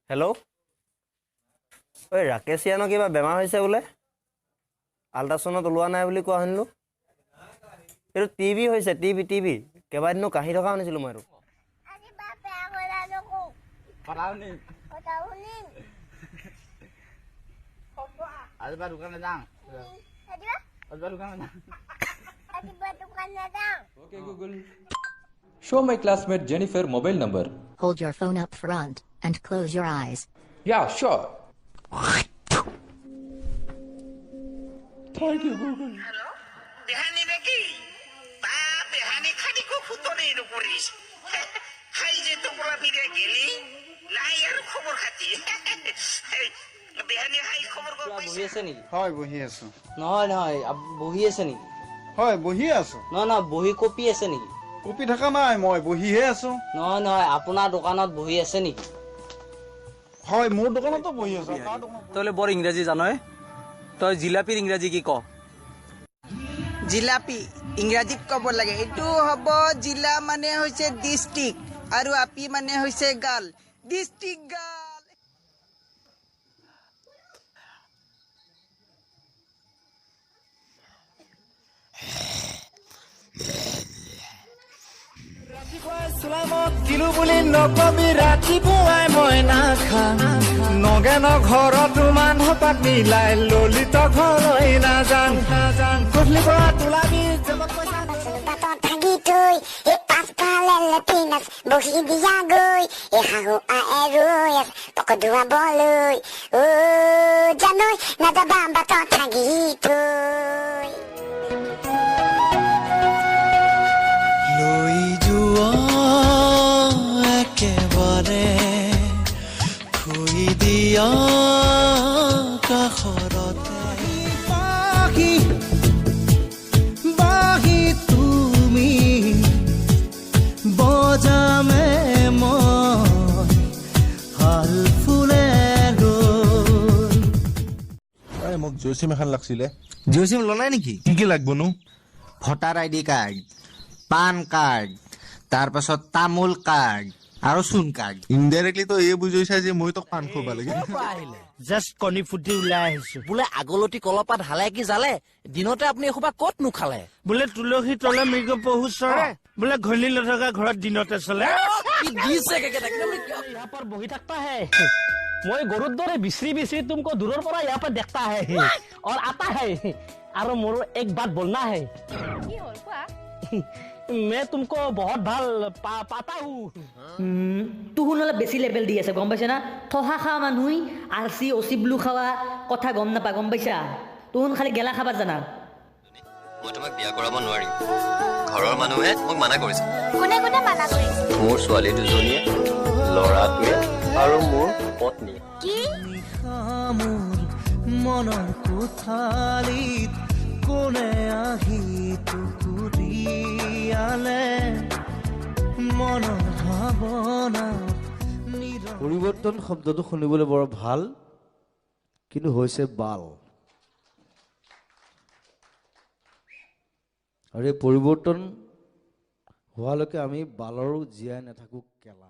Hello', ঐ ৰাকেশিয়ানৰ কিবা বেমাৰ হৈছে বোলে, আল্ট্ৰাচাউণ্ডত ওলোৱা নাই বুলি কোৱা শুনিলোঁ। এইটো টিবি হৈছে, টিবি টিবি কেইবাদিনো কাহি থকা শুনিছিলোঁ মই। এইটো Okay, Google. Show my classmate Jennifer mobile number. Hold your phone up front and close your eyes. Yeah, sure. Thank you, Google. Hello? Behani naki? Ba behani khani ko khutone nokoris. Khai je to pora fire geli. নাই আৰু খবৰ খাতি। বেহানি খাই খবৰ গম বহি আছে নেকি? হয়, বহি আছো। নহয় নহয়, বহি আছে নেকি? হয়, বহি আছো। নহয় নহয়, বহি কপি আছে নেকি? কপি থকা নাই, মই বহিহে আছো। নহয় নহয়, আপোনাৰ দোকানত বহি আছে নেকি? হয়, মোৰ দোকানতো বহি আছো। তই বৰ ইংৰাজী জানই, তই জিলাপিৰ ইংৰাজী কি ক? জিলাপি ইংৰাজীত ক'ব লাগে, এইটো হ'ব জিলা মানে হৈছে ডিষ্ট্ৰিক্ট আৰু আপি মানে হৈছে গাৰ্ল, ডিষ্ট্ৰিক্ট গাৰ্ল। কিলো বুলি নকবি, ৰাতিপুৱাই মই নাখাম। নগেন ঘৰতো মানুহ পাত মিলাই ললিত ঘৰলৈ নাযাম। গধূলি পৰা তোলাবি বাটত ভাগি থৈ এই পাছফালে লেটিনাছ বহি দিয়া গৈ, এই শাহু আয়ে ৰৈ আছে পক ধুৱাবলৈ। অ জানৈ নাযাবা বাটত ভাগি থৈ। লৈ যোৱা একেবাৰে থৈ দিয়া কাষৰতে। বাঁহী বাঁহী তুমি বজামে মই হাল ফুলে গৈ। মোক জিঅ' চিম এখন লাগছিলে। জিঅ' চিম ল'লাই নেকি? কি কি লাগবনো? Voter ID card, PAN card, তাৰপাছত তামোল কাৰ্ড আৰু চোন কাৰ্ড। ইনডাইৰেক্টলি তো এই বুজাইছা যে মই তোক পান খুৱাব লাগে। জাষ্ট কণী ফুটি ওলাই আহিছো। বোলে আগলতি কলপাত হালে কি জালে, দিনতে আপুনি এসোপা ক'ত নোখালে? বোলে তুলসী তলে মৃগ পহু চৰে, বোলে ঘৈণী নথকা ঘৰত দিনতে চলে। দিছে ইয়াৰ पर বহি থাকতা है। মই গৰুৰ দৰে বিচৰি বিচৰি तुमको দূৰৰ পৰা ইয়াৰ পৰা देखता है और आता है। আৰু মোৰ এক बात बोलना है। কি হ'ল কোৱা? मैं तुमको बहुत ভাল पाता हूँ। তুহুন অলপ বেছি লেভেল দি আছে, গম পাইছা না? থহা খোৱা মানুহ আৰ চি অচি ব্লু খাৱা কথা গম নাপা, গম পাইছা? তুহুন খালি গেলা খাবা জানা। মই তোমাক বিয়া কৰাব নোৱাৰিম, ঘৰৰ মানুহে মোক মানা কৰিছে। কোনে কোনে মানা কৰিছে? মোৰ ছোৱালী দুজনীয়ে, ল'ৰাটোৱে আৰু মোৰ পত্নীয়ে। কি? মোৰ মনৰ কোঠালিত কোনে আহি টুকুৰিয়ালে মনৰ ভাৱনা। পৰিৱৰ্তন শব্দটো শুনিবলৈ বৰ ভাল, কিন্তু হৈছে বাল। আৰু এই পৰিৱৰ্তন হোৱালৈকে আমি বালৰো জীয়াই নাথাকোঁ কেলা।